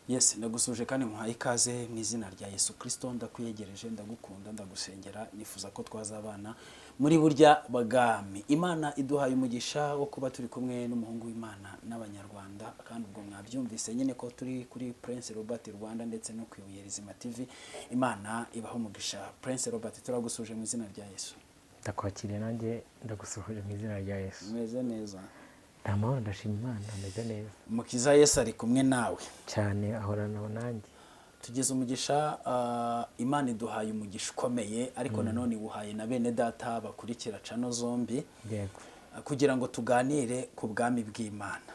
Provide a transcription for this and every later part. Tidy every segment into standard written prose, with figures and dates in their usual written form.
Yes, ndagusuje kandi nkuhaye ikaze mu izina rya Yesu Kirisito. Ndakwiyegereje, ndagukunda, ndagusengera, nifuza ko twazabana muri burya bwami. Imana iduhaye umugisha wo kuba turi kumwe n'umuhungu w'Imana n'Abanyarwanda. Kandi ubwo mwabyumvise nyine ko turi kuri Prince Robert Rwanda ndetse no ku Ibuye Rizima TV. Imana ibaho umugisha. Prince Robert, turagusuje mu izina rya Yesu. Ndakwakiriye nanjye, ndagusuhuje mu izina rya Yesu. Umeze neza? Nta mahoro, ndashima Imana, ameze neza. Mukiza Yesu ari kumwe nawe? Cyane, ahorana nanjye. Tugize umugisha, Imana iduhaye umugisha ukomeye, ariko nanone iwuhaye na bene data bakurikira channel zombi kugira ngo tuganire ku bwami bw'Imana.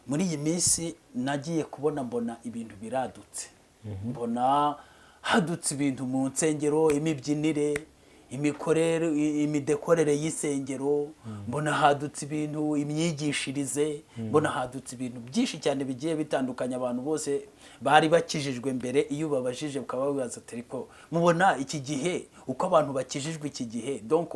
Muri iyi minsi nagiye kubona mbona ibintu biradutse, mbona hadutse ibintu mu nsengero, imibyinire, imikorere, imidekorere y'isengero, mbona hadutse ibintu, imyigishirize, mbona hadutse ibintu byinshi cyane bigiye bitandukanye. Abantu bose bari bakijijwe mbere, iyo ubabajije ukaba wibaza ati: "Ariko mubona iki gihe, uko abantu bakijijwe iki gihe, donc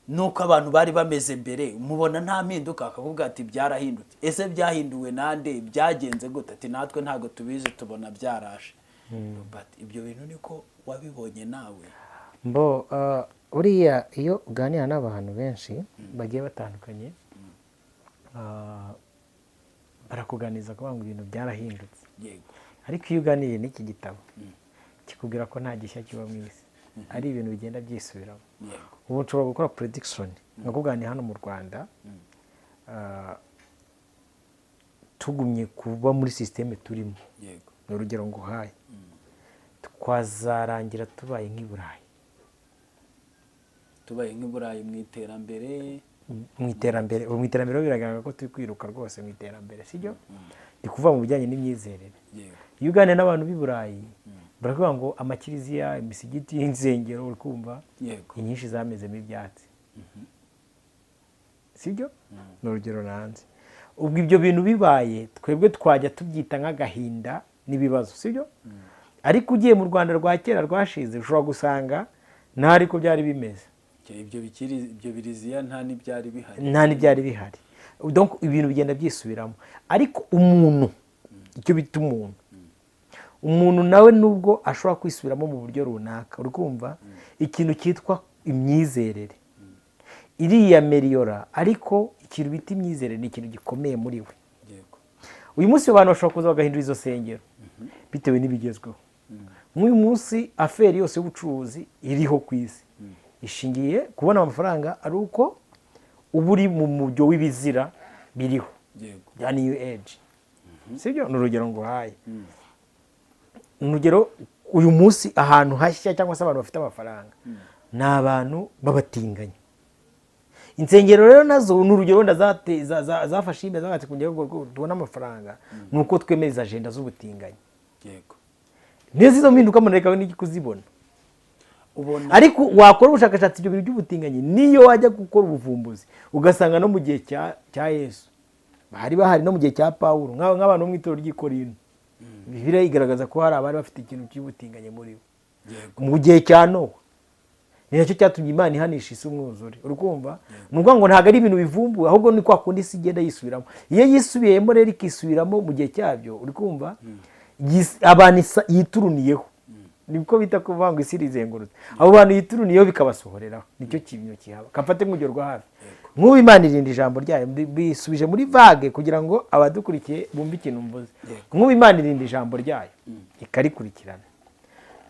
nuko abantu bari bameze mbere, mubona nta mpinduka?" Akakubwira ati: "Byarahindutse." Ese byahinduwe nande? Byagenze gute? Ati: "Natwe ntabwo tubizi, tubona byaraje." Robert, ibyo bintu niko wabibonye nawe? Mbo buriya iyo uganira n'abantu benshi bagiye batandukanye, barakuganiriza kuvuga ngo ibintu byarahindutse. Ariko iyo uganiriye n'iki gitabo, kikubwira ko nta gishya kiba mu isi, ari ibintu bigenda byisubiramo. Ubu nshobora gukora prediction nka hano mu Rwanda, tugumye kuba muri système turimo, ni urugero nguhaye, twazarangira tubaye nk'i Burayi. Tubaye nk'i Burayi mu iterambere? Mu iterambere, ubu mu iterambere biragaragara ko turi kwiruka rwose mu iterambere, sibyo? Ndi kuvuga mu bijyanye n'imyizerere. Iyo uganira n'abantu b'i Burayi, baravuga ngo amakiriziya, imisigiti, insengero, uri kumva, inyinshi zamezemo ibyatsi, sibyo? Ni urugero nanze. Ubwo ibyo bintu bibaye, twebwe twajya tubyita nk'agahinda n'ibibazo, sibyo? Ariko ugiye mu Rwanda rwa kera rwashize, ushobora gusanga nta ariko byari bimeze. Ibyo bikiri, ibyo biriziya nta n'ibyari bihari. Nta n'ibyari bihari. Donc ibintu bigenda byisubiramo, ariko umuntu, icyo bita umuntu, umuntu nawe nubwo ashobora kwisubiramo mu buryo runaka, uri kumva, ikintu cyitwa imyizerere iriyameriyora, ariko ikintu bita imyizerere ni ikintu gikomeye muri we. Uyu munsi abantu bashobora kuza bagahindura izo sengero bitewe n'ibigezweho. Nk'uyu munsi affaire yose y'ubucuruzi iriho ku isi ishingiye kubona amafaranga ari uko uba uri mu mujyo w'ibizira biriho bya new age, sibyo? Ni urugero nguhaye. Ni urugero, uyu munsi ahantu hashya cyangwa se abantu bafite amafaranga ni abantu b'abatinganyi. Insengero rero nazo, ni urugero, wenda zafashe imeza bati: "Kugira ngo tubone amafaranga ni uko twemeza agenda z'ubutinganyi." Neza, izo mpinduka mureka n'iki kuzibona? Ubona. Ariko wakora ubushakashatsi, ibyo bintu by'ubutinganyi, niyo wajya gukora ubuvumbuzi, ugasanga no mu gihe cya Yesu bari bahari, no mu gihe cya Pawulo, nk'abantu bo mu itorero ry'i Korinto, Bibiliya igaragaza ko hari abari bafite ikintu cy'ubutinganyi muri bo. Mu gihe cya Nowa, ni nacyo cyatumye Imana ihanisha isi umwuzure. Uri kumva, ni ukuvuga ngo ntabwo ari ibintu bivumbuwe, ahubwo ni kwa kundi isi igenda yisubiramo. Iyo yisubiyemo rero, ikisubiramo mu gihe cyabyo, uri kumva, abantu yituruniyeho, niko bita kuvuga ngo isi irizengurutse. Abo bantu yituruniyeho bikabasohoreraho, nicyo kintu kihaba. Kamfate nk'urugero rwa hafi, nk'ubu Imana irinda ijambo ryayo, bisubije muri vague kugira ngo abadukurikiye bumve ikintu mvuze. Nk'ubu Imana irinda ijambo ryayo ikarikurikirana.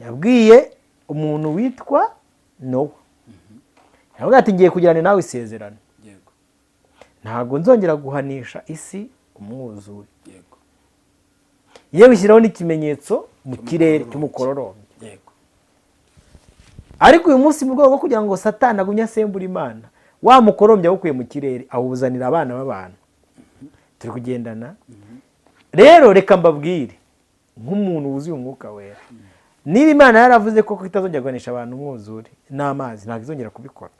Yabwiye umuntu witwa Nowa, yavuga ati: "Ngiye kugirana nawe isezerano, ntabwo nzongera guhanisha isi umwuzure." Yewe, ishyiraho n'ikimenyetso mu kirere cy'umukororombya. Ariko uyu munsi, mu rwego rwo kugira ngo Satani agumye asembura Imana, wa mukorombya awukuye mu kirere, awuzanira abana b'abantu. Turi kugendana rero. Reka mbabwire nk'umuntu wuzuye Umwuka Wera: niba Imana yaravuze ko itazongera guhanisha abantu umwuzure n'amazi, ntabwo izongera kubikora.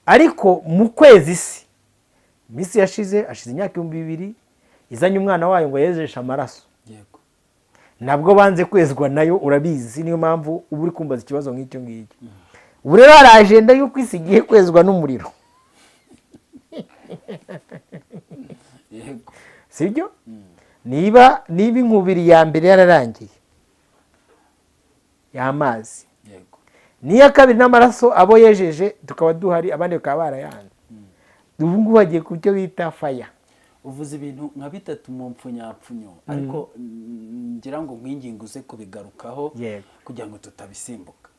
Ariko mu kwezi isi, iminsi yashize, hashize imyaka 2000, izanye umwana wayo ngo yejeshe amaraso, nabwo banze kwezwa nayo. Urabizi, niyo mpamvu uba uri kumbaza ikibazo nk'icyo ngicyo. Ubu rero hari agenda y'uko isi igiye kwezwa n'umuriro. Sibyo? Niba inkubiri ya mbere yararangiye y'amazi, n'iya kabiri n'amaraso, abo yejeje tukaba duhari, abandi bakaba barayanze, ubu ngubu bagiye ku cyo bita fire. Uvuze ibintu nka bitatu mu mpfunyapfunyo, ariko ngira ngo nkwinginge uze kubigarukaho kugira ngo tutabisimbuka.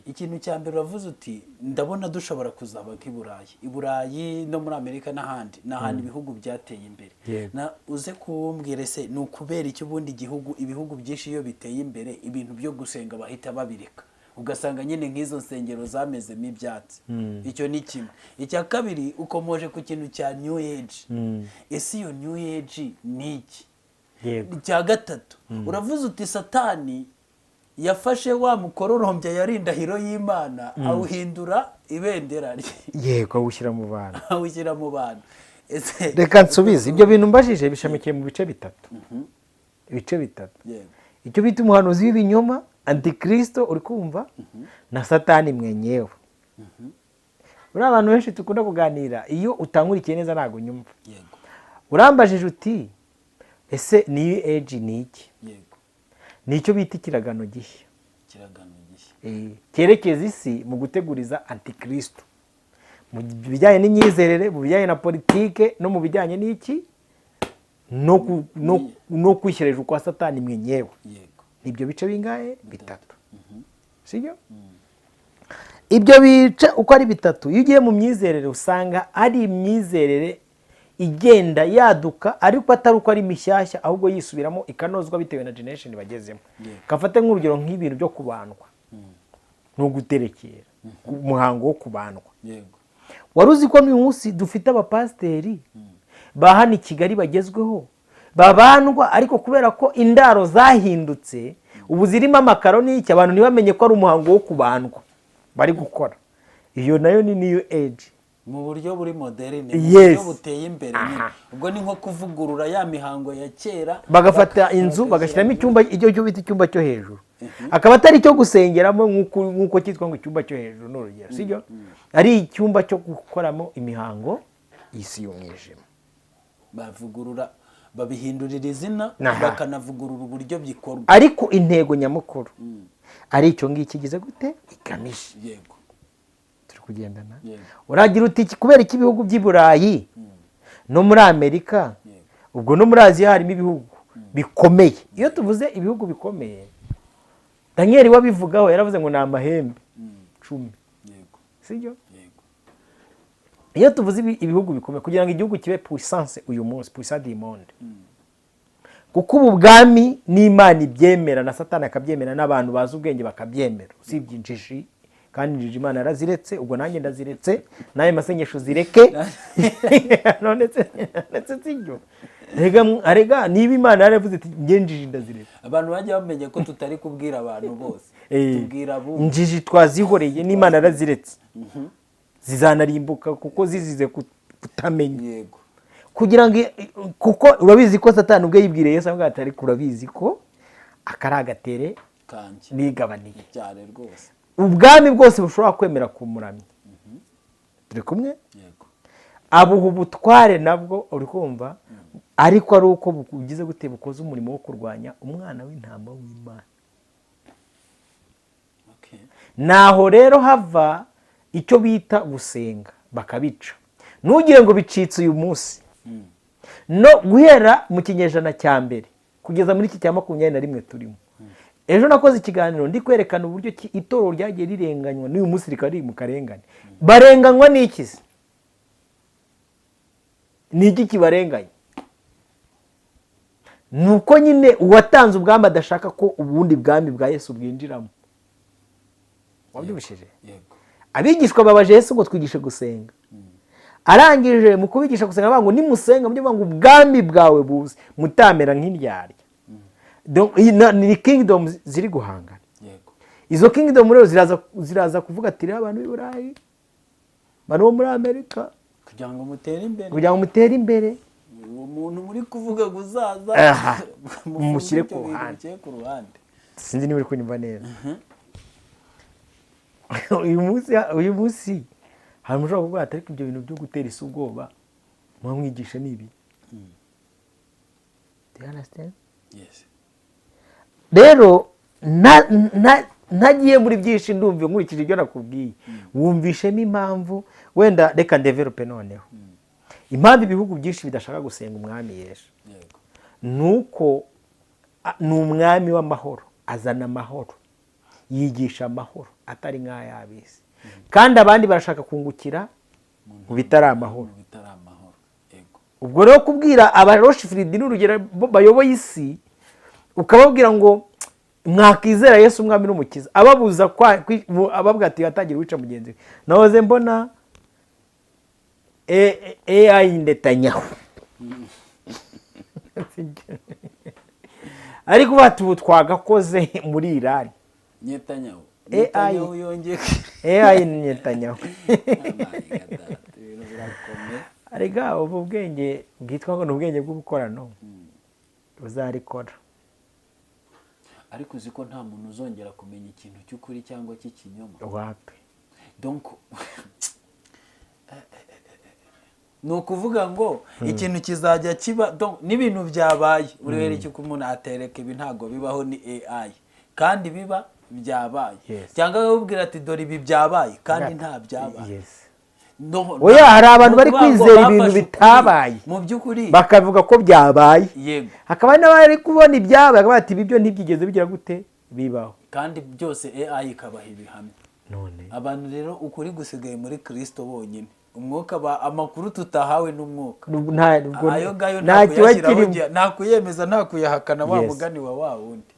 Ikintu cya mbere uravuze uti: "Ndabona dushobora kuzaba nk'i Burayi." I Burayi no muri Amerika n'ahandi ni ahantu ibihugu byateye imbere. Na uze kumbwira, ese ni ukubera iki ubundi igihugu, ibihugu byinshi iyo biteye imbere, ibintu byo gusenga bahita babireka, ugasanga nyine nk'izo nsengero zamezemo ibyatsi? Icyo ni kimwe. Icya kabiri, ukomoje ku kintu cya new age. Ese iyo new age ni iki? Icya gatatu, uravuze uti: "Satani yafashe wa mukororombya yari indahiro y'Imana, awuhindura ibendera rye." Yego, awushyira mu bantu. Awushyira mu bantu. Ese Reka nsubize. Ibyo bintu mbajije bishamikiye mu bice bitatu, ibice bitatu. Icyo bita umuhanuzi w'ibinyoma, antikristo, uri kumva, na Satani mwenyewe. Uriya abantu benshi dukunda kuganira, iyo utankurikiye neza ntabwo unyumva. Urambajije uti: "Ese new age ni iki?" Ni icyo bita ikiragano gishya. Kiragano gishya. Cyerekeza isi mu guteguriza antikristo mu bijyanye n'imyizerere, mu bijyanye na politike, no mu bijyanye n'iki, no kwishyira hejuru kwa Satani mwenyewe. Ni ibyo bice bingahe? Bitatu, sibyo? Ibyo bice uko ari bitatu, iyo ugiye mu myizerere usanga ari imyizerere igenda yaduka, ariko atari uko ari mishyashya, ahubwo yisubiramo ikanozwa bitewe na generation bagezemo. Kafate nk'urugero nk'ibintu byo kubandwa no guterekera, umuhango wo kubandwa. Wari uzi ko n'uyu munsi dufite abapasiteri ba hano i Kigali bagezweho babandwa, ariko kubera ko indaro zahindutse, ubu zirimo amakaro n'iki, abantu ntibamenye ko ari umuhango wo kubandwa bari gukora? Iyo nayo ni new age. Mu buryo buri moderne, mu buryo buteye imbere nyine. Ubwo ni nko kuvugurura ya mihango ya kera. Bagafata inzu, bagashyiramo icyumba, icyo cyo bita icyumba cyo hejuru, akaba atari icyo gusengeramo nk'uko cyitwa ngo icyumba cyo hejuru, ni urugero, sibyo? Ari icyumba cyo gukoramo imihango y'isi y'umwijima. Bavugurura, babihindurira izina, bakanavugurura uburyo bikorwa. Ariko intego nyamukuru ari icyo ngicyo igize gute, igamije. Turi kugendana? Yego. Uragira uti: "Kubera iki ibihugu by'i Burayi no muri Amerika, ubwo no muri Aziya harimo ibihugu bikomeye?" Iyo tuvuze ibihugu bikomeye, Daniel wabivugaho yaravuze ngo ni amahembe 10. Sibyo? Yego. Iyo tuvuze ibihugu bikomeye, kugira ngo igihugu kibe puissance uyu munsi, puissance du monde, kuko ubu bwami n'Imana ibyemera, na Satani akabyemera, n'abantu bazi ubwenge bakabyemera, usibye injiji. Kandi injiji Imana yaraziretse, ubwo nanjye ndaziretse, n'ayo masengesho zireke. None se sibyo? Rega niba Imana yaravuze iti: "Njye njiji ndaziretse." Abantu bajya bamenya ko tutari kubwira abantu bose. Tubwira abo. Injiji twazihoreye, n'Imana yaraziretse, zizanarimbuka kuko zizize kutamenya. Kugira ngo, kuko urabizi ko Satani ubwe yibwiriye Yesu avuga ati: "Ariko urabizi ko aka ari agatere kanjye nigabaniye." Cyane rwose. Ubwami bwose bushobora kwemera kumuramya, turi kumwe? Yego. Abuha ubutware nabwo, uri kumva, ariko ari uko bugize gute, bukoze umurimo wo kurwanya umwana w'intama w'Imana. Naho rero hava icyo bita gusenga bakabica. Ntugire ngo bicitse uyu munsi. No guhera mu kinyejana cya mbere kugeza muri iki cya 21 turimo. Ejo nakoze ikiganiro ndi kwerekana uburyo ki itorero ryagiye rirenganywa, n'uyu munsi rikaba riri mu karengane. Barenganywa n'iki se? Ni iki kibarenganya? Ni uko nyine uwatanze ubwami adashaka ko ubundi bwami bwa Yesu bwinjiramo. Wabyumvishije? Yego. Abigishwa babaje Yesu ngo: "Twigishe gusenga." Arangije mu kubigisha gusenga aravuga ngo: "Nimusenga mujye muvuga ngo ubwami bwawe buze, mutamera nk'indyarya." Donc, iyi ni kingdom ziri guhangana. Izo kingdom rero ziraza kuvuga ati: "Rero abantu b'i Burayi, abantu bo muri Amerika, kugira ngo mutere imbere, kugira ngo mutere imbere, uwo muntu muri kuvuga ngo uzaza, mufunge mumushyire ibyo ku bintu, ruhande." Mushyire ku ruhande. Sinzi niba uri kunyumva neza. Uyu munsi hari umuntu ushobora kuvuga ati: "Ariko ibyo bintu byo gutera isi ubwoba muba mwigisha ni ibi?" Do you understand? Yes. Rero ntagiye muri byinshi, ndumva nkurikije ibyo nakubwiye, wumvishemo impamvu. Wenda reka ndevelope noneho impamvu ibihugu byinshi bidashaka gusenga Umwami Yesu. Ni uko ni umwami w'amahoro, azana amahoro, yigisha amahoro atari nk'ay'ab'isi, kandi abandi barashaka kungukira mu bitari amahoro. Mu bitari amahoro, yego. Ubwo rero kubwira abaroshifiridi n'urugero bo bayoboye isi, ukababwira ngo mwakizera Yesu Umwami n'Umukiza, ababuza ababwira ati yatangira wica mugenzi we. Nahoze mbona AI Netanyahu ariko bati ubu twagakoze muri Irani. Netanyahu. AI. Netanyahu yongeye. AI Netanyahu. Ibintu birakomeye. Arega ubu bwenge bwitwa ngo ni ubwenge bw'ubukorano buzarikora. Ariko uzi ko nta muntu uzongera kumenya ikintu cy'ukuri cyangwa cy'ikinyoma? Wapi. Donc ni ukuvuga ngo ikintu kizajya kiba, donc n'ibintu byabaye urebe icyo umuntu atereka, ibi ntabwo bibaho, ni AI, kandi biba byabaye. Cyangwa akakubwira ati dore ibi byabaye, kandi nta byabaye. No, Oya, hari abantu ni bari ukuvuga ngo kwizera ibintu bafashe ukuri. bitabaye. Mu by'ukuri. Bakavuga ko byabaye. Hakaba n'abari kubona ibyabaye bakavuga bati ibi byo ntibyigeze bigira gute bibaho. Kandi byose AI ikabaha ibihamya. None Abantu rero, ukuri gusigaye muri Kirisito bonyine, umwuka amakuru tutahawe n'umwuka, ubwo ayo ngayo nta nta kiba kuyashyiraho kirimo. Nta kuyemeza, nta kuyahakana, wa mugani wa wa wundi.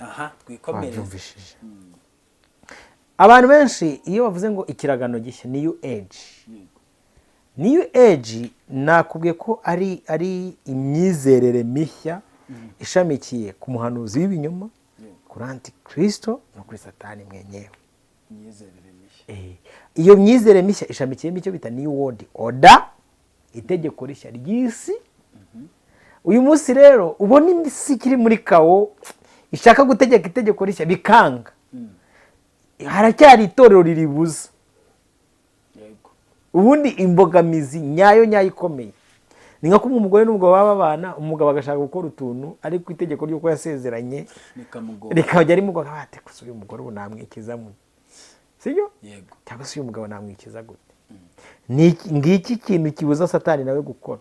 Aha twikomereze. Wabyumvishije, abantu benshi iyo bavuze ngo ikiragano gishya, new age, new age, nakubwiye ko ari imyizerere mishya ishamikiye ku muhanuzi w'ibinyoma, kuri antikristo no kuri Satani mwenyewe. Imyizerere mishya. Iyo myizerere mishya ishamikiyemo icyo bita new world order, itegeko rishya ry'isi. Uyu munsi rero ubona isi ikiri muri chaos, ishaka gutegeka itegeko rishya bikanga, haracyari itorero riribuza. Ubundi imbogamizi nyayo nyayo ikomeye ni nka kumwe umugore n'umugabo baba babana, umugabo agashaka gukora utuntu, ariko itegeko ry'uko yasezeranye Bikamugora. rikajya rimugora. Bate gusa uyu mugore ubu namwikiza mu sibyo? Yego. Cyangwa se uyu mugabo namwikiza gute? Ngiki kintu kibuza Satani nawe gukora.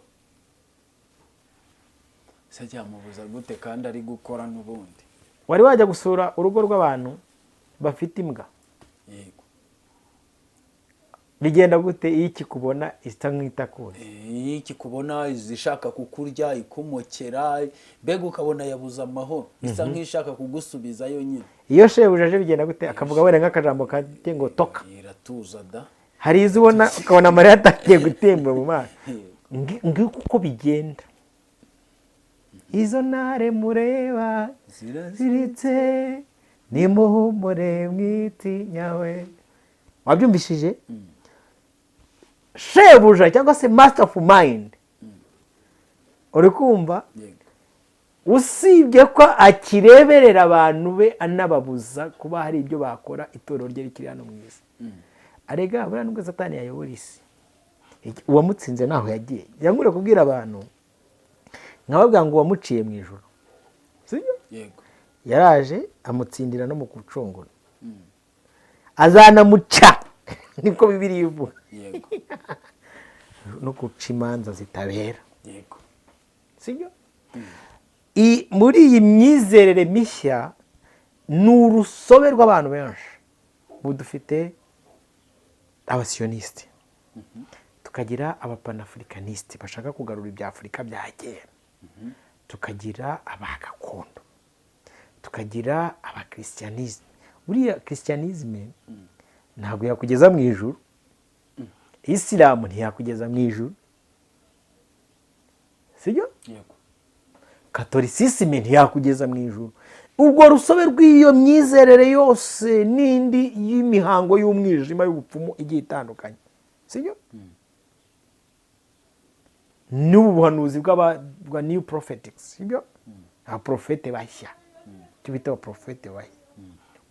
Se cyamubuza gute kandi ari gukora n'ubundi? Wari wajya gusura urugo rw'abantu bafite imbwa? Yego. Bigenda gute iyo ikikubona isa nk'itakuzi? Iyo ikikubona izishaka kukurya, ikumokera, mbega ukabona yabuze amahoro, isa nk'ishaka kugusubizayo nyine. Iyo shebuja aje bigenda gute? Akavuga wenda nk'akajambo kate ngo toka. Iratuza da. Hari izo ubona ukabona amarira atangiye gutemba mu maso. Nguko uko bigenda. Izo ntare mureba ziritse, nimuhumure, mwitinyawe. Wabyumvishije? Shebuja cyangwa se master of mind, uri kumva? Yego. Usibye ko akireberera abantu be, anababuza kuba hari ibyo bakora, itorero rye rikiri hano mu isi. Arega buriya nubwo Satani yayobora isi, uwamutsinze ntaho yagiye. Yankuriye kubwira abantu nkababwira ngo uwamuciye mu ijoro, sibyo? Yego. Yaraje amutsindira no mu gucungura, azanamuca, niko Bibiliya ivuga, no guca imanza zitabera. Sibyo? Muri iyi myizerere mishya ni urusobe rw'abantu benshi. Ubu dufite abasiyonisite, tukagira abapanafricanistes bashaka kugarura ibya Afurika bya kera, tukagira aba gakondo, tukagira abakirisiyanisme. Buriya christianisme ntabwo yakugeza mu ijuru, Isilamu ntiyakugeza mu ijuru, sibyo? Yego. Catholicisme ntiyakugeza mu ijuru. Ubwo rusobe rw'iyo myizerere yose n'indi y'imihango y'umwijima, y'ubupfumu igiye itandukanye, sibyo? N'ubu buhanuzi bwa new prophetics, sibyo? Abaprofete bashya, icyo bita abaprofete bashya,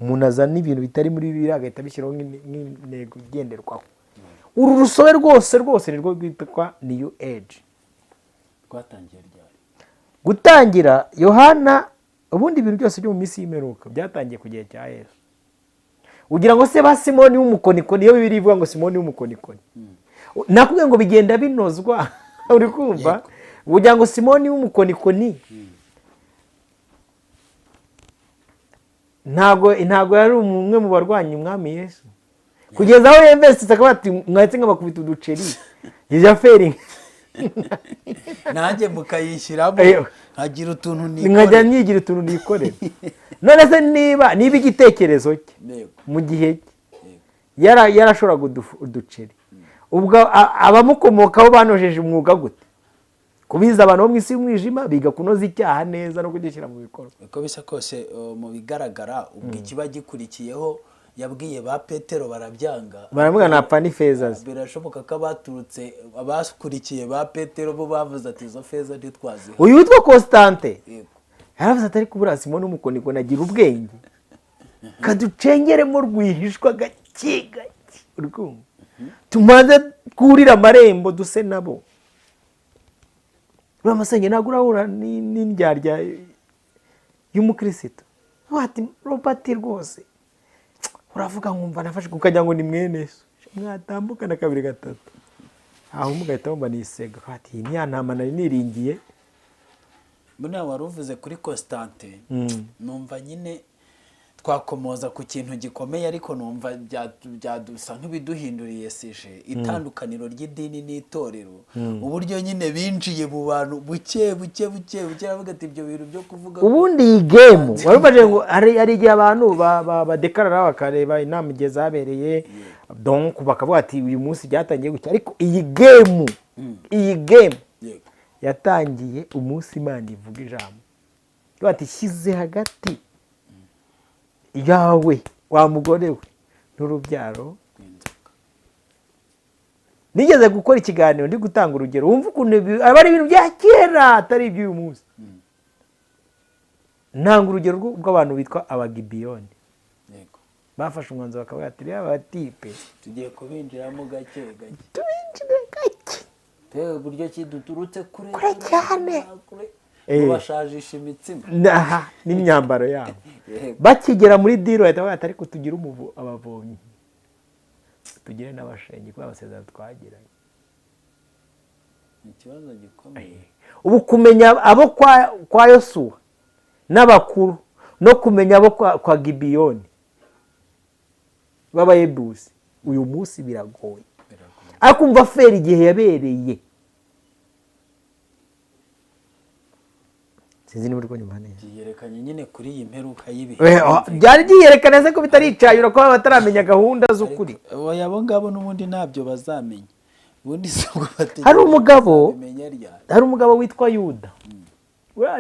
umuntu azana ibintu bitari muri Bibiliya agahita abishyiraho nk'intego igenderwaho. Uru rusobe rwose rwose nirwo rwitwa new age. Rwatangiye ryari? Gutangira Yohana, ubundi ibintu byose byo mu minsi y'imperuka byatangiye ku gihe cya Yesu. Ugira ngo se ba Simoni w'umukonikoni, iyo Bibiliya ivuga ngo Simoni w'umukonikoni, nakubwiye ngo bigenda binozwa, uri kumva? Ugira ngo Simoni w'umukonikoni ntabwo yari umwe mu barwanya umwami Yesu, kugeza aho yemvesitse akaba ati mwahetse nk'abakubita uduceri ijya feri Nanjye mukayishyiramo nkagira utuntu nkajya nigira utuntu nikorera. None se niba igitekerezo cye mu gihe cye yarashoraga uduceri, ubwo abamukomokaho banojeje umwuga gute? Kubiza abantu bo mu isi y'umwijima biga kunoza icyaha neza no kugishyira mu bikorwa. Uko bisa kose, mu bigaragara ubwo ikiba gikurikiyeho, yabwiye ba Petero barabyanga, baravuga ntapfa n'ifeza ze. Birashoboka ko abaturutse abakurikiye ba Petero bo bavuze ati izo feza ntitwaziha. Uyu witwa Constante yaravuze ati ariko buriya Simoni w'umukonikoni agira ubwenge, kaducengeremo rwihishwa gake gake, uri kumva? Tumaze twurire amarembo duse nabo. Uriya masenge ntabwo urahura n'indyarya y'umukirisitu. Ati Robert rwose uravuga nkumva nafashe, ukagira ngo ni mwene so, mwatambukana kabiri gatatu aho mugahita mumva nisega, ati iyi ni ya ntama nari niringiye. Buriya wari uvuze kuri Constante, numva nyine twakomoza ku kintu gikomeye, ariko numva byadusa nk'ibiduhinduriye sije itandukaniro ry'idini n'itorero, uburyo nyine binjiye mu bantu buke buke buke buke, aravuga ati ibyo bintu byo kuvuga. Ubundi iyi game wari umaze ngo hari igihe abantu badekarara bakareba inama igihe zabereye, donc bakavuga ati uyu munsi byatangiye gutya, ariko iyi game yatangiye umunsi Imana ivuga ijambo bati shyize hagati yawe wa mugore we n'urubyaro. Nigeze gukora ikiganiro ndi gutanga urugero, wumva ukuntu aba ari ibintu bya kera atari iby'uyu munsi. Ntanga urugero rw'abantu bitwa Abagibiyoni bafashe umwanzuro bakavuga ati reba batipe tugiye kubinjiramo gake gake, tubinjire gake, tewe uburyo ki duturutse kure kure cyane, bashajisha imitsima n'imyambaro yabo. Bakigera muri diro bahita bavuga ati ariko tugire abavomyi, tugire n'abashengi kubera amasezerano twagiranye. Ikibazo gikomeye ubu kumenya abo kwa Yosuwa n'abakuru no kumenya abo kwa Gibiyoni b'Abayebusi uyu munsi biragoye, ariko umva feri igihe yabereye. Sinzi niba uri kunyumva neza. Byiyerekanye nyine kuri iyi mperuka y'ibihe. Byari byiyerekana se ko bitaricayura ko bataramenya gahunda z'ukuri. Abo ngabo n'ubundi ntabyo bazamenya. Ubundi si ubwo bategereje. Hari umugabo witwa Yuda. Uriya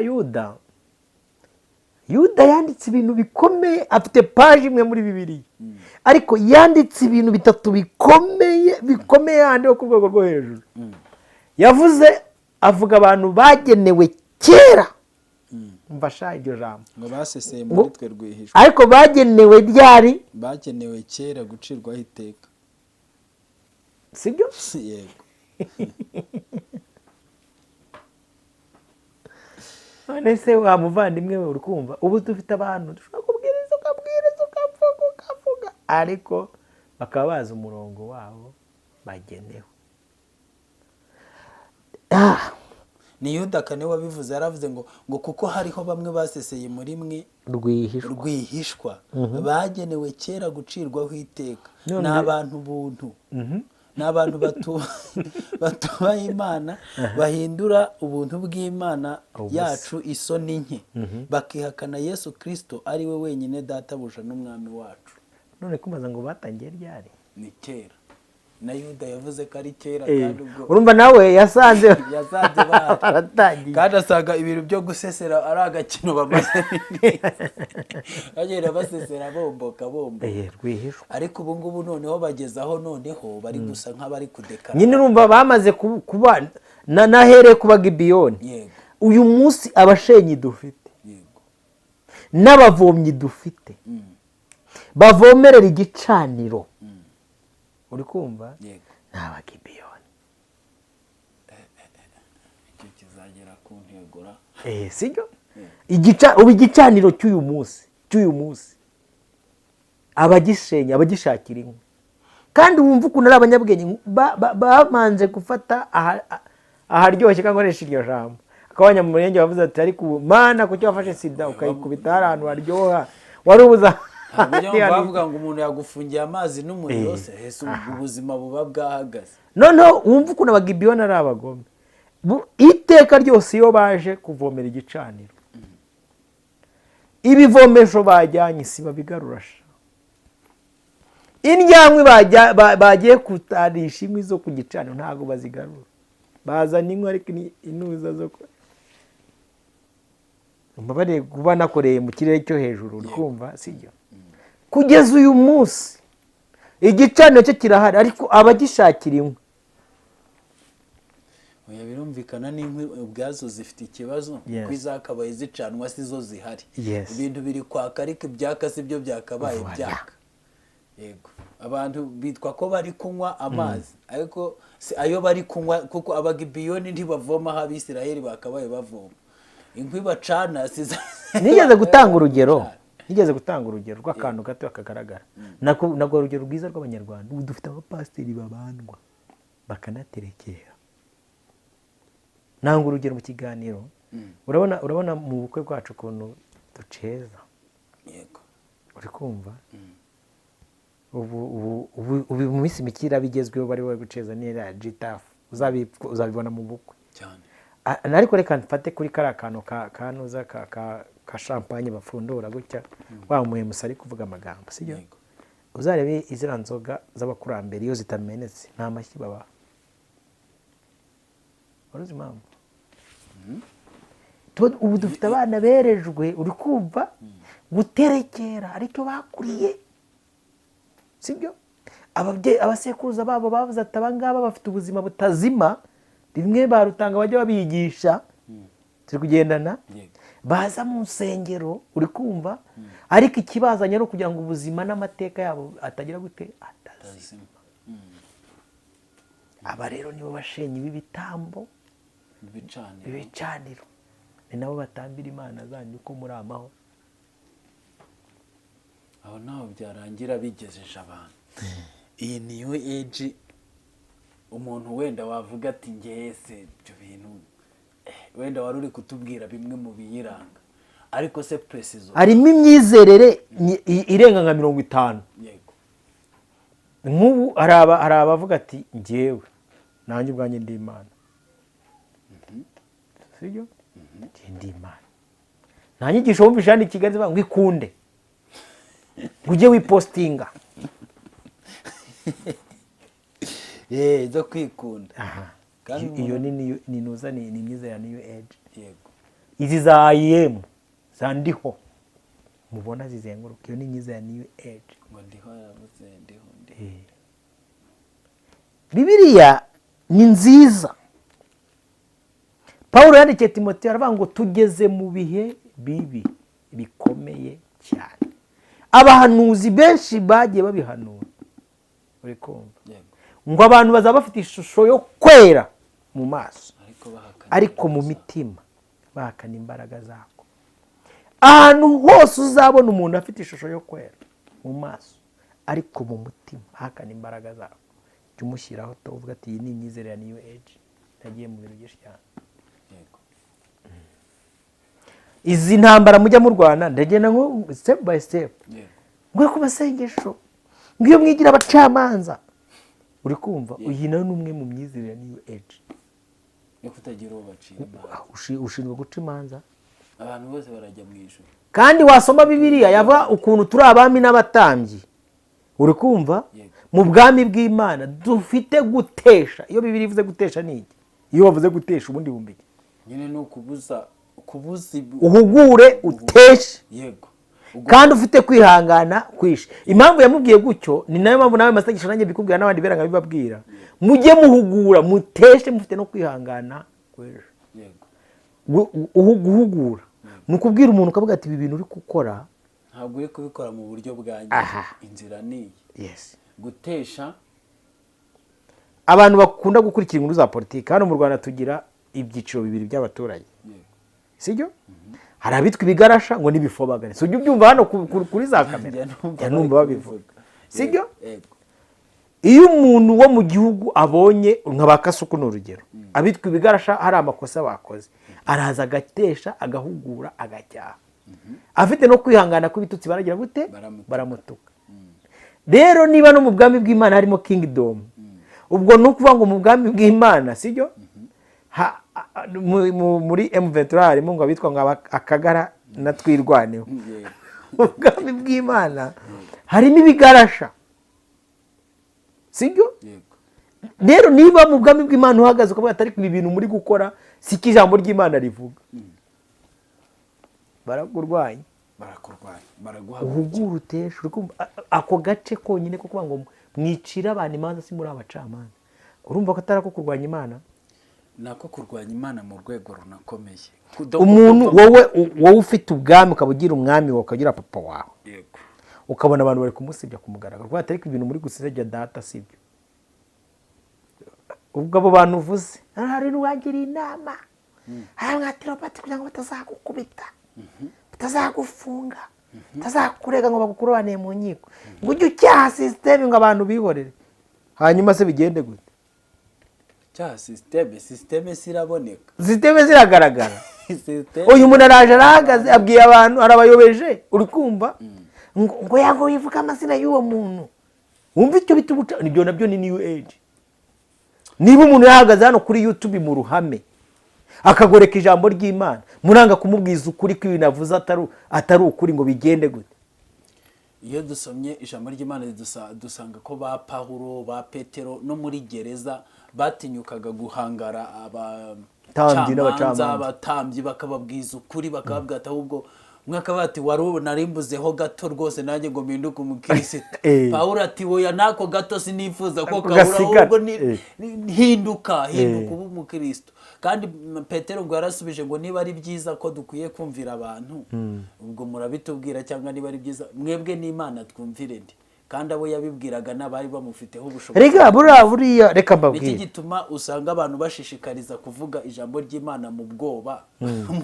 Yuda yanditse ibintu bikomeye, afite paji imwe muri Bibiliya. Ariko yanditse ibintu bitatu bikomeye handi ku rwego rwo hejuru. Yavuze avuga abantu bagenewe kera. Mfasha iryo jambo ngo baseseye muri twe rwihishwa, ariko bagenewe ryari? Bagenewe kera gucirwaho iteka, sibyo? Yego. None se wa muvandimwe we, uri kumva ubu dufite abantu dushobora kubwiriza ukabwiriza ukavuga ukavuga, ariko bakaba bazi umurongo wabo bagenewe. Ni Yuda kane wabivuze, yaravuze ngo kuko hariho bamwe baseseye muri mwe rwihishwa, bagenewe kera gucirwaho iteka, ni abantu buntu, ni abantu batubaha Imana, bahindura ubuntu bw'Imana yacu isoni nke, bakihakana Yesu Kristo ari we wenyine databuja n'umwami wacu. None kumaza ngo batangiye ryari? Ni kera. Na Yuda yavuze ko ari kera, kandi ubwo urumva nawe yasanze baratangiye, kandi asanga ibintu byo gusesera ari agakino bamaze bagenda basesera bomboka bomboka rwihishwa. Ariko ubu ngubu noneho bageze aho noneho bari gusa nk'abari kudekara nyine. Urumva bamaze kuba nahereye kuba Gibiyoni. Uyu munsi abashenyi dufite n'abavomyi dufite bavomerera igicaniro, uri kumva, ni Abagibiyoni. Ku ntego ra. Sibyo? Ubu igicaniro cy'uyu munsi abagisenya, abagishakira inkwi, kandi wumva ukuntu ari abanyabwenge, babanje gufata aharyoshye, cyangwa nkoresha iryo jambo, akaba Abanyamurenge bavuze ati: "Ariko ubu Mana, kuki wafashe sida ukayikubita hari ahantu haryoha, wari ubuza?" Ntabwo ujya wumva bavuga ngo umuntu yagufungiye amazi n'umuriro se? Hese ubwo ubuzima buba bwahagaze. Noneho wumva ukuntu Abagibiyoni ari abagome. Iteka ryose iyo baje kuvomera igicaniro, ibivomesho bajyanye si babigarura sha. Indyankwi bagiye kutarisha inkwi zo ku gicaniro ntabwo bazigarura. Bazana inkwi, ariko intuza zo mbabarire kuba nakoreye mu kirere cyo hejuru, uri kumva, sibyo? Kugeza uyu munsi igicaniro cyo kirahari, ariko abagishakira inkwi. Oya, birumvikana, n'inkwi ubwazo zifite ikibazo, kuko izakabaye zicanwa si zo zihari. Ibintu biri kwaka, ariko ibyaka si byo byakabaye byaka. Yego, abantu bitwa ko bari kunywa amazi, ariko si ayo bari kunywa, kuko Abagibiyoni ntibavoma aho Abisirayeli bakabaye bavoma. Inkwi bacana si Nigeze gutanga urugero rw'akantu gato kagaragara. Nako urugero rwiza rw'Abanyarwanda. Ubu dufite abapasiteri babandwa bakanaterekera. Nanga urugero mu kiganiro. Urabona mu bukwe bwacu ukuntu duceza? Yego. Uri kumva, ubu mu minsi mike iraba igezweho, bari guceza n'iriya jitafu, uzabibona mu bukwe. Cyane. Ariko reka mfate kuri kariya kantu ka kanuza ka champagne bapfundura gutya, wa muhemusi ari kuvuga amagambo, sibyo? Yego. Uzarebe iziriya nzoga z'abakurambere, iyo zitamenetse nta mashyi babaha. Wari uzi impamvu? Ubu dufite abana berejwe, uri kumva, guterekera, aricyo bakuriye, sibyo? Ababyeyi, abasekuruza babo bavuze ati: "Abangaba bafite ubuzima butazima." Rimwe barutanga bajya babigisha, turi kugendana? Yego. Baza mu nsengero, uri kumva, ariko ikibazanye ari ukugira ngo ubuzima n'amateka yabo atagira gute? Atazima. Atazima. Aba rero nibo bashenyi b'ibitambo. Ibicaniro. Ibicaniro, ni nabo batambira imana zanyu ko muri amahoro. Aho naho byarangira bigejeje abantu iyi new age. Umuntu wenda wavuga ati: "Ngese ibyo bintu," wenda wari uri kutubwira bimwe mu biyiranga, ariko se preciso? Harimo imyizerere irenga nka 50. Nk'ubu hari abavuga ati: "Njyewe nanjye ubwanjye ndi Imana," sibyo? "Njye ndi Imana." Nta nyigisho wumvishe hano i Kigali zivuga ngo ikunde, ngo ujye wipositinga? Zo kwikunda. Aha. Kandi Iyo ni nuza, ni imyizerere ya new age. Izi za IM za ndiho mubona zizenguruka, iyo ni imyizerere ya new age. Ngo ndiho, yaravuze ndiho, ndiho. Bibiliya ni nziza. Paul yandikiye Timoteyo, aravuga ngo tugeze mu bihe bibi bikomeye cyane. Abahanuzi benshi bagiye babihanura, uri kumva? Yego. Ngo abantu bazaba bafite ishusho yo kwera mu maso, ariko bahakana, ariko mu mitima bahakana imbaraga zako. Ahantu hose uzabona umuntu afite ishusho yo kwera mu maso, ariko mu mutima ahakana imbaraga zako, jya umushyiraho tuvuga ati: "Iyi ni imyizerere ya new age." Nagiye mu bintu byinshi cyane. Izi ntambara mujya murwana, ndagenda ngo step by step, ngo ku masengesho, ngo iyo mwigira abacamanza, uri kumva? Uyu nawe ni umwe mu myizerere ya new age. Yo kutagira uwo bacira imanza. Ushinzwe guca imanza. Abantu bose barajya mu ijuru. Kandi wasoma Bibiliya, yavuga ukuntu turi abami n'abatambyi, uri kumva? Yego. Mu bwami bw'Imana dufite gutesha. Iyo Bibiliya ivuze gutesha ni iki? Iyo bavuze gutesha, ubundi bumva iki? Nyine ni ukubuza, kubuza Uhugure, uteshe. Yego. Kandi ufite kwihangana kwishe. Impamvu yamubwiye gutyo, ni nayo mpamvu nawe masengesho nanjye mbikubwira, n'abandi bera nkabibabwira: mujye muhugura, muteshe, mufite no kwihangana kw'ejo. Guhugura ni ukubwira umuntu, ukavuga ati: "Ibi bintu uri gukora ntabwo uri kubikora mu buryo bwanjye." Inzira ni iyi. Gutesha. Abantu bakunda gukurikira inkuru za politiki hano mu Rwanda, tugira ibyiciro bibiri by'abaturage, sibyo? Hari abitwa ibigarasha ngo n'ibifobagane, si ujya ubyumva hano kuri za kamera? Njya numva. Njya numva bari babivuga. kubivuga. Sibyo? Yego. Iyo umuntu wo mu gihugu abonye nka ba Kasuku, ni urugero, abitwa ibigarasha hari amakosa bakoze, araza agatesha, agahugura, agacyaha, afite no kwihangana kw'ibitutsi, baragira gute? Baramutuka. Baramutuka. Rero niba no mu bwami bw'Imana harimo kingdom, ubwo ni ukuvuga ngo mu bwami bw'Imana, sibyo, muri M23 harimo ngo abitwa ngo Akagara na Twirwaneho. Mu bwami bw'Imana harimo ibigarasha, sibyo? Yego. Rero niba mu bwami bw'Imana uhagaze ukavuga ati: "Ariko ibi bintu muri gukora si ko ijambo ry'Imana rivuga," barakurwanya. Barakurwanya, baraguha. Uhugura, utesha, uri kumva ako gace konyine ko kuvuga ngo mwicira abantu imanza si muri abacamanza, urumva ko atari ako kurwanya Imana? Nako kurwanya Imana mu rwego runakomeye. Umuntu wowe ufite ubwami, ukaba ugira umwami wawe, ukagira papa wawe, ukabona abantu bari kumusebya ku mugaragaro, kuko ariko ibintu muri gusebya data sibyo, ubwo abo bantu uvuze hari n'uwagira inama aramwatira bati kugira ngo batazagukubita, batazagufunga, batazakurega ngo bagukurubaniye mu nkiko, ngo ujye ucyaha système, ngo abantu bihorere, hanyuma se bigende gute? Cya système, système ziraboneka. Système ziragaragara. Système. Uyu muntu araje, arahagaze, abwiye abantu, arabayobeje, uri kumva ngo yago wivuga amazina y'uwo muntu, wumva icyo bita ubuca, nibyo nabyo ni new age. Niba umuntu yahagaze hano kuri YouTube mu ruhame akagoreka ijambo ry'Imana, muranga kumubwiza ukuri ko ibintu avuze atari ukuri, ngo bigende gute? Iyo dusomye ijambo ry'Imana, dusanga ko ba Pawulo, ba Petero no muri gereza batinyukaga guhangara Tambyi abacamanza, n'abacamanza. abatambyi, bakababwiza ukuri, bakababwira ati ahubwo mwaka bati wari narimbuzeho gato rwose nanjye ngo mpinduke umukirisitu. Pawulo ati: "Woya, n'ako gato sinifuza ko kabura." Gasigara. Ahubwo hinduka, hinduka uba umukirisitu. Kandi Petero ngo yarasubije ngo niba ari byiza ko dukwiye kumvira abantu, ubwo murabitubwira, cyangwa niba ari byiza mwebwe n'Imana twumvire ndi? Kandi abo yabibwiraga n'abari bamufiteho ubushobozi. Rega buriya reka Niki mbabwire. gituma usanga abantu bashishikariza kuvuga ijambo ry'Imana mu bwoba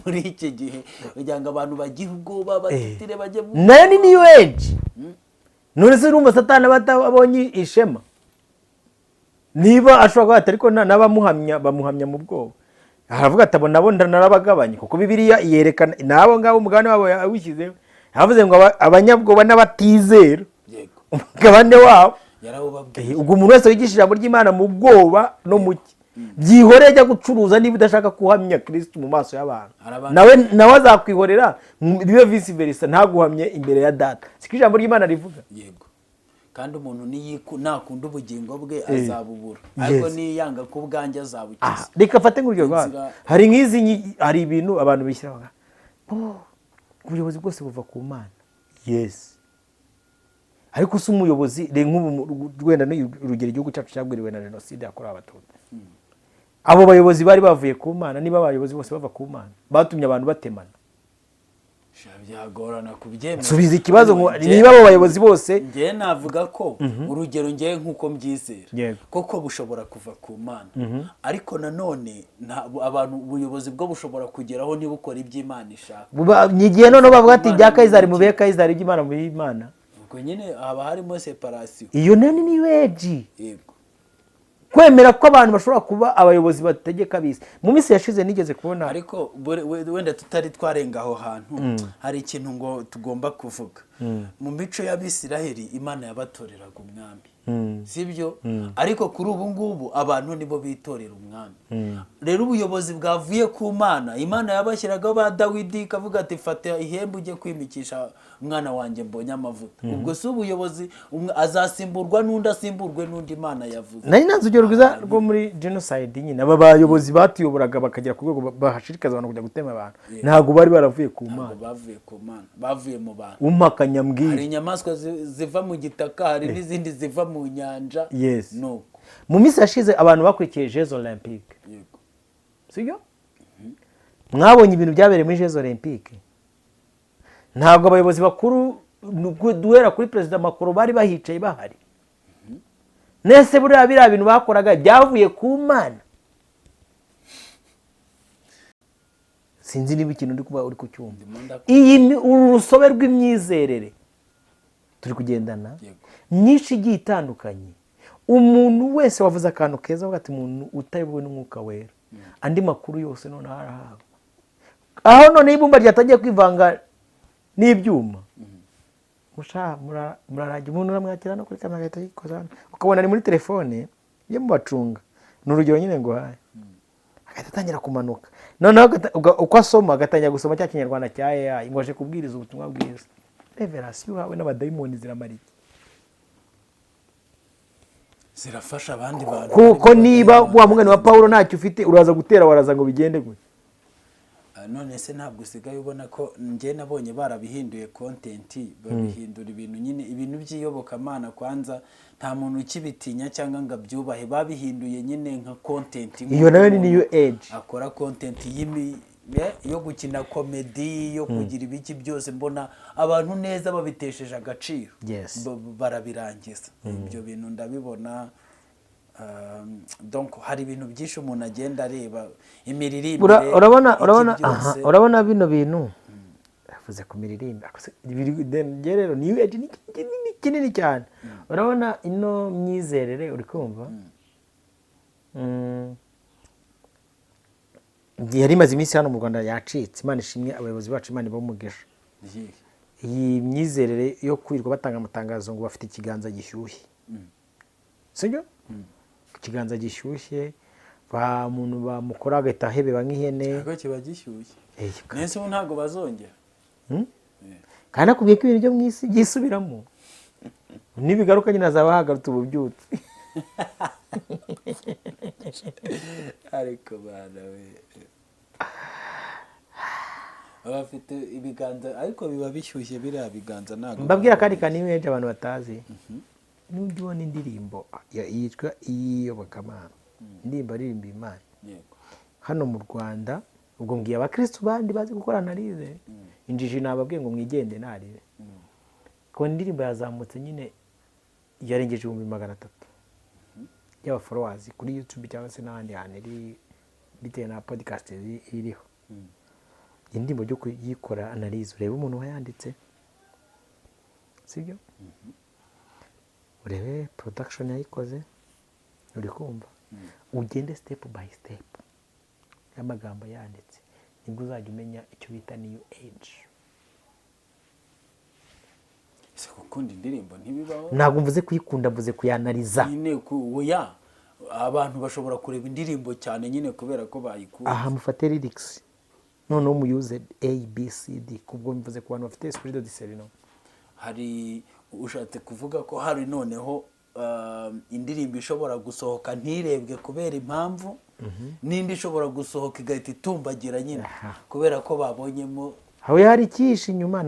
muri iki gihe, kugira ngo abantu bagire ubwoba, batitire, bajye mu Nayo ni new age. None se urumva Satani aba atabonye ishema? Niba ashobora kuba ati ariko n'abamuhamya bamuhamya mu bwoba, aravuga ati: "Abo nabo narabagabanye," kuko Bibiliya yerekana n'abo ngabo umugabane wabo yawushyizeho, yavuze ngo abanyabwoba n'abatizera, umugabane wabo. Yarawubabwiye. Ubwo umuntu wese wigisha ijambo ry'Imana mu bwoba no mu ki, byihorere, ajya gucuruza. Niba udashaka kuhamya Kirisitu mu maso y'abantu, Hari abantu- nawe azakwihorera, bibe vice versa, ntaguhamye imbere ya Data. Siko ijambo ry'Imana rivuga? Yego, kandi umuntu nakunda ubugingo bwe azabubura, ariko niyanga ku bwanjye azabukiza. Aha, reka fate nk'urugero rwa hari nk'izi hari ibintu abantu bishyira oh, ubuyobozi bwose buva ku Mana, yes, ariko si umuyobozi. Reba nk'ubu wenda ni urugero, igihugu cyacu cyagwiriwe na jenoside yakorewe Abatutsi. Abo bayobozi bari bavuye ku Mana? Niba abayobozi bose bava ku Mana, batumye abantu batemana? Sha, byagorana kubyemera. Subiza ikibazo ngo niba abo bayobozi bose Njyewe navuga ko urugero njyewe nk'uko mbyizera, koko bushobora kuva ku Mana, ariko nanone ntabwo abantu, ubuyobozi bwo bushobora kugeraho ntibukore ibyo Imana ishaka. Ni igihe noneho bavuga ati Imana ibya Kayizari ni mubihe Kayizari, iby'Imana mubihe Imana. Ubwo nyine haba harimo séparation. Iyo nayo ni new age. Kwemera ko abantu bashobora kuba abayobozi bategeka bisi. Mu minsi yashize nigeze kubona Ariko wenda tutari twarenga aho hantu, hari ikintu ngo tugomba kuvuga. Mu mico y'Abisiraheli, Imana yabatoreraga umwami, sibyo? Ariko kuri ubu ngubu abantu nibo bitorera umwami. Rero ubuyobozi bwavuye ku Mana. Imana yabashyiragaho ba Dawidi, ikavuga ati: "Fata ihembe ujye kwimikisha umwana wanjye mbonye amavuta." Ubwo si ubuyobozi, azasimburwa n'undi, asimburwe n'undi Imana yavuze. Nari nanze urugero rwiza rwo muri genocide nyine. Aba bayobozi batuyoboraga bakagera ku rwego bahashishikariza abantu kujya gutema abantu, ntabwo bari baravuye ku Ntabwo Mana. bavuye ku Mana, bavuye mu bantu. Umpakanya Hari mbwira. inyamaswa ziva mu gitaka, hari n'izindi ziva mu nyanja. Nuko Mu minsi yashize abantu bakurikiye Jeux Olympiques, sibyo? Mwabonye ibintu byabereye muri Jeux Olympiques. Ntabwo abayobozi bakuru, nubwo duhera kuri Perezida Macron, bari bahicaye bahari? Nese buriya biriya bintu bakoraga byavuye ku Mana? Sinzi niba ikintu uri kuba uri kucyumva. Ndimo ndakumva. Iyi ni uru rusobe rw'imyizerere turi kugendana Yego. myinshi igiye itandukanye. Umuntu wese wavuze akantu keza avuga ati umuntu utayobowe n'umwuka wera, andi makuru yose noneho arahabwa. Aho noneho ibumba ryatangiye kwivanga n'ibyuma, musha murarangira umuntu uramwakira no kuri kamera agahita yikoza hano, ukabona ari muri telefone yo mubacunga. Ni urugero nyine nguhaye. Agahita atangira kumanuka, noneho uko asoma agatangira gusoma cya Kinyarwanda cya AI ngo aje kubwiriza ubutumwa bwiza. Révélation uhawe n'abadayimoni ziramara iki? Zirafasha abandi bantu. Kuko niba wa mugani wa Pawulo ntacyo ufite, uraza gutera waraza ngo bigende gute? Ah, none se ntabwo usigaye ubona ko njye nabonye barabihinduye content, babihindura ibintu nyine, ibintu by'iyobokamana? Kwanza nta muntu ukibitinya cyangwa ngo abyubahe, babihinduye nyine nka content. Iyo nayo ni new age. Akora content yo gukina comedy, yo kugira ibiki byose, mbona abantu neza babitesheje agaciro. Barabirangiza ibyo bintu ndabibona. Donc hari ibintu byinshi umuntu agenda areba, imiririmbire, Urabona iki urabona byose. Aha, urabona bino bintu yavuze ku miririmbire. Ako se, njye rero new age ni kinini kinini cyane. Urabona ino myizerere uri kumva, yari imaze iminsi hano mu Rwanda yacitse. Imana ishimwe, abayobozi bacu, Imana ibahe umugisha. Iyihe? Iyi myizerere yo kwirirwa batanga amatangazo ngo bafite ikiganza gishyushye, sibyo? Ikiganza gishyushye, ba muntu bamukora agahita ahebeba nk'ihene. Ntabwo kiba gishyushye. Eh, Nese ubu ntabwo bazongera? Kandi nakubwiye ko ibintu byo mu isi byisubiramo, nibigaruka nyine hazaba hagarutse ububyutse. Ariko bana we, baba bafite ibiganza ariko biba bishyushye, biriya biganza ntabwo. Mbabwira kandi ka new age abantu batazi, nujya ubona indirimbo yitwa iy'iyobokamana, indirimbo aririmba Imana, hano mu Rwanda, ubwo mbwiye abakristu bandi bazi gukora analyse, injiji nababwiye ngo mwigende narire ko indirimbo yazamutse nyine yarengeje 300,000 y'aba followers kuri YouTube cyangwa se n'ahandi hantu iri, bitewe na podcast iriho. Iyi ndirimbo ryo kuyikora analyse, urebe umuntu wayanditse, sibyo? Urebe production yayikoze, uri kumva? Ugende step by step y'amagambo yanditse, nibwo uzajya umenya icyo bita new age. Ese gukunda indirimbo ntibibaho? Ntabwo mvuze kuyikunda, mvuze kuyanariza. Nyine oya, abantu bashobora kureba indirimbo cyane nyine kubera ko bayikunda. Aha mufate lyrics, noneho muyuze A B C D, kubwo mvuze ku bantu bafite esprit de discernement. Hari ushatse kuvuga ko hari noneho indirimbo ishobora gusohoka ntirebwe kubera impamvu, n'indi ishobora gusohoka igahita itumbagira nyine kubera ko babonyemo. Aho hari ikihishe inyuma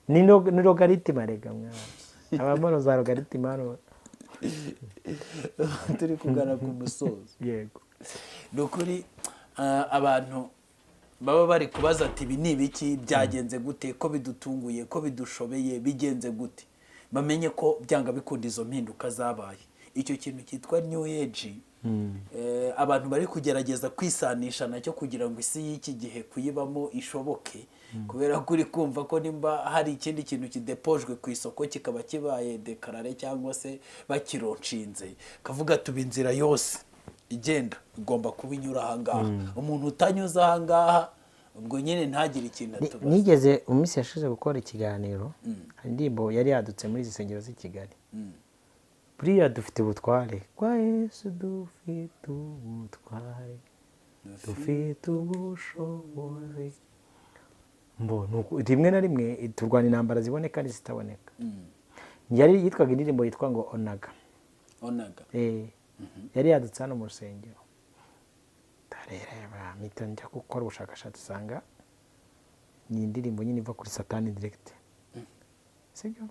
ni logarithme arega mwana, habamo za logarithme hano. Turi kugana ku musozo. Yego. Ni ukuri, abantu baba bari kubaza ati ibi ni ibiki, byagenze gute, ko bidutunguye, ko bidushobeye, bigenze gute, bamenye ko byanga bikunda izo mpinduka zabaye. Icyo kintu cyitwa new age, abantu bari kugerageza kwisanisha nacyo kugira ngo isi y'iki gihe kuyibamo ishoboke, kubera ko uri kumva ko nimba hari ikindi kintu kidepojwe ku isoko kikaba kibaye déclaré cyangwa se bakironshinze, kavuga tuba inzira yose igenda igomba kuba inyura ahangaha, umuntu utanyuze ahangaha ubwo nyine ntagire ikintu atubaza. Nigeze mu minsi yashize gukora ikiganiro, hari indirimbo yari yadutse muri izi nsengero z'i Kigali. Buriya dufite ubutware kwa Yesu, dufite ubutware, dufite ubushobozi. Mbo rimwe na rimwe turwana intambara ziboneka n'izitaboneka. Yari yitwaga indirimbo yitwa ngo Onaga. Onaga. Yari yadutse hano mu rusengero, ndareba mpita njya gukora ubushakashatsi, usanga ni indirimbo nyine iva kuri Satani direct, sibyo?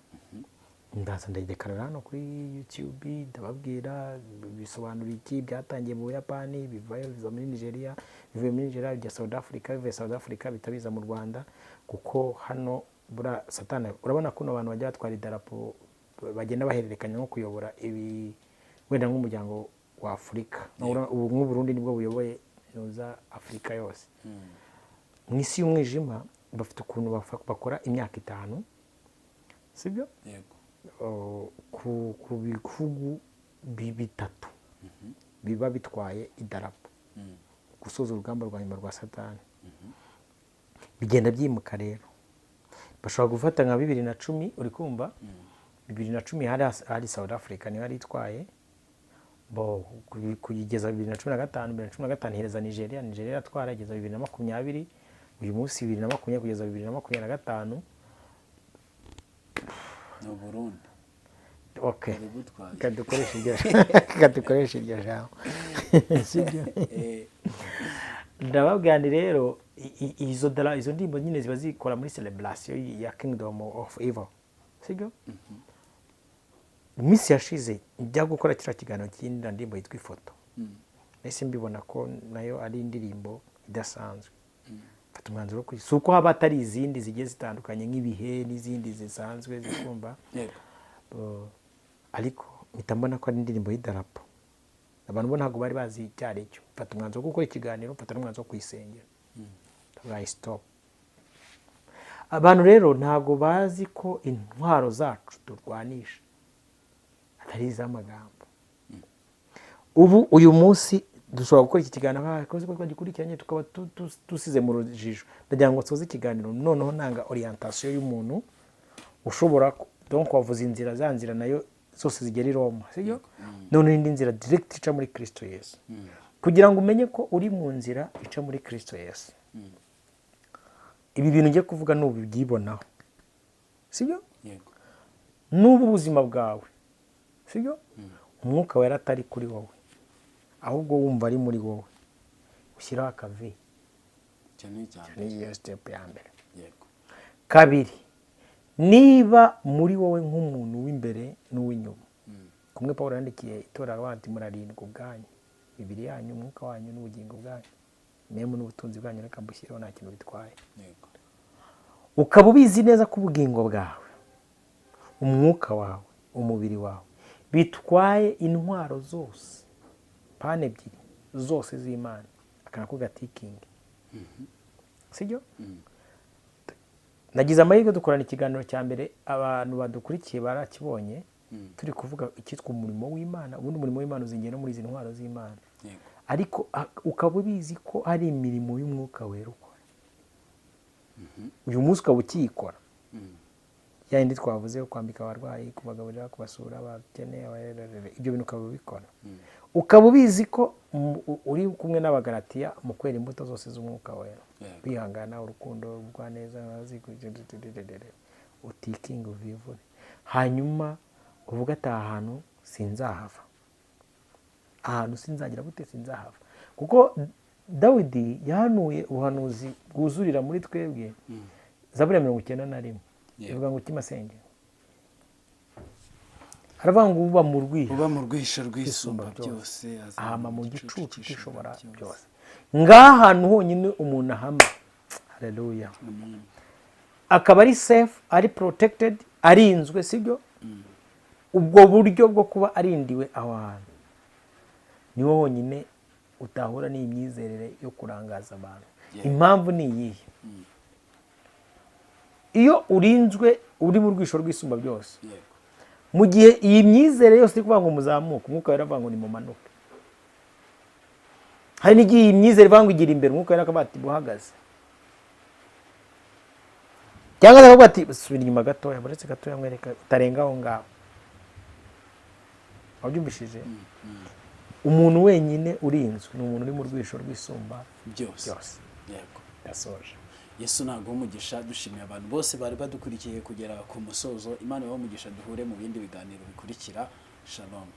Ndaza ndayidekarara hano kuri YouTube, ndababwira bisobanura iki. Byatangiye mu Buyapani, bivayo biza muri Nigeria, bivuye muri Nigeria bijya South Africa, bivuye South Africa bihita biza mu Rwanda, kuko hano buriya Satani, urabona kuno abantu bajya batwara idarapo, bagenda bahererekanya nko kuyobora ibi, wenda nk'umuryango wa Afurika. Ubu nk'u Burundi nibwo buyoboye nuza Afurika yose. Mu isi y'umwijima bafite ukuntu bakora imyaka 5, sibyo? Yego. Ku bihugu 3 biba bitwaye idarapo gusoza urugamba rwa nyuma rwa Satani. Bigenda byimuka rero, bashobora gufata nka 2010, uri kumva? 2010 hari South Africa niyo yari itwaye, bo kugeza 2015, 2015 ihereza Nigeria, Nigeria iratwara igeza 2020, uyu munsi 2020 kugeza 2025 Ni Burundi. Okay. Bari butwaye. Kadukoresha iryo jambo, sibyo? Ndababwira nti rero izo dara, izo ndirimbo nyine ziba zikora muri celebration ya Kingdom of Evil, sibyo? Mu minsi yashize njya gukora kiriya kiganiro cy'indi ndirimbo yitwa Ifoto, nahise mbibona ko nayo ari indirimbo idasanzwe, mfata umwanzuro wo si uko haba hatari izindi zigiye zitandukanye nk'ibihe n'izindi zisanzwe zikumva. Ariko mpita mbona ko ari indirimbo y'idarapo, abantu bo ntabwo bari bazi icyo ari cyo. Mfata umwanzuro wo gukora ikiganiro, mfata n'umwanzuro wo kuyisengera, ndavuga stop. Abantu rero ntabwo bazi ko intwaro zacu turwanisha atari iz'amagambo. Ubu uyu munsi dushobora gukora iki kiganiro abakozi ko twagikurikiranye, tukaba dusize mu rujijo. Ndagira ngo nsoze ikiganiro noneho nanga orientation y'umuntu ushobora donc wavuze inzira, za nzira nayo zose zigera i Roma, sibyo? Noneho indi nzira direct ica muri Kristo Yesu, kugira ngo umenye ko uri mu nzira ica muri Kristo Yesu. Ibi bintu ngiye kuvuga nubibyibonaho, sibyo? Yego. N'ubu ubuzima bwawe, sibyo, Umwuka Wera atari kuri wowe, ahubwo wumva ari muri wowe, ushyiraho akavi. Icyo ni icya mbere. Niyo step ya mbere. Kabiri, niba muri wowe nk'umuntu w'imbere n'uw'inyuma, kumwe Paul yandikiye itorero ati: "Murarindwa ubwanyu, imibiri yanyu, umwuka wanyu n'ubugingo bwanyu, memu n'ubutunzi bwanyu, reka mbushyireho, nta kintu bitwaye." Ukaba ubizi neza ko ubugingo bwawe, umwuka wawe, umubiri wawe bitwaye intwaro zose, pane ebyiri zose z'Imana, akantu gatikingi, sibyo? Nagize amahirwe dukorana ikiganiro cya mbere, abantu badukurikiye barakibonye, turi kuvuga icyitwa umurimo w'Imana. Ubundi umurimo w'Imana uzingiye no muri izi ntwaro z'Imana. Ariko ukaba ubizi ko hari imirimo y'Umwuka Wera ukora uyu munsi, ukaba ukiyikora, ya yindi twavuze yo kwambika abarwayi, kubagaburira, kubasura abakene, ibyo bintu ukaba ubikora, ukaba ubizi ko uri kumwe n'Abagalatiya mu kwera imbuto zose z'Umwuka Wera, kwihangana, urukundo, ubugwaneza, utikinga, uvivure, hanyuma uvuga ati: "Aha hantu sinzahava, ahantu sinzagira gute, sinzahava." Kuko Dawidi yahanuye ubuhanuzi bwuzurira muri twebwe, Zaburi ya 91 ivuga ngo kimasenge, aravuga ngo uba mu rwiha Uba mu rwihisho rw'Isumba byose ahama mu gicucu cy'Ishobora byose. Ngaha hantu honyine umuntu ahama, haleluya, akaba ari safe, ari protected, arinzwe, sibyo? Ubwo buryo bwo kuba arindiwe aho hantu niho honyine utahura n'iyi myizerere yo kurangaza abantu. Impamvu ni iyihe? Iyo urinzwe, uri mu rwisho rw'Isumba byose, mu gihe iyi myizerere yose iri kuvuga ngo muzamuke, Umwuka Wera avuga ngo nimumanuke. Hari n'igihe iyi myizerere ivuga ngo igira imbere, Umwuka Wera akavuga ati buhagaze, cyangwa se akavuga ati subira inyuma gatoya, buretse gatoya mwereka utarenga aho ngaho. Wabyumvishije? Umuntu wenyine urinzwe ni umuntu uri mu rwisho rw'Isumba byose. byose. Ndasoje. Yesu ntabwo umugisha. Dushimiye abantu bose bari badukurikiye kugera ku musozo. Imana ibahe umugisha, duhure mu bindi biganiro bikurikira. Shalom.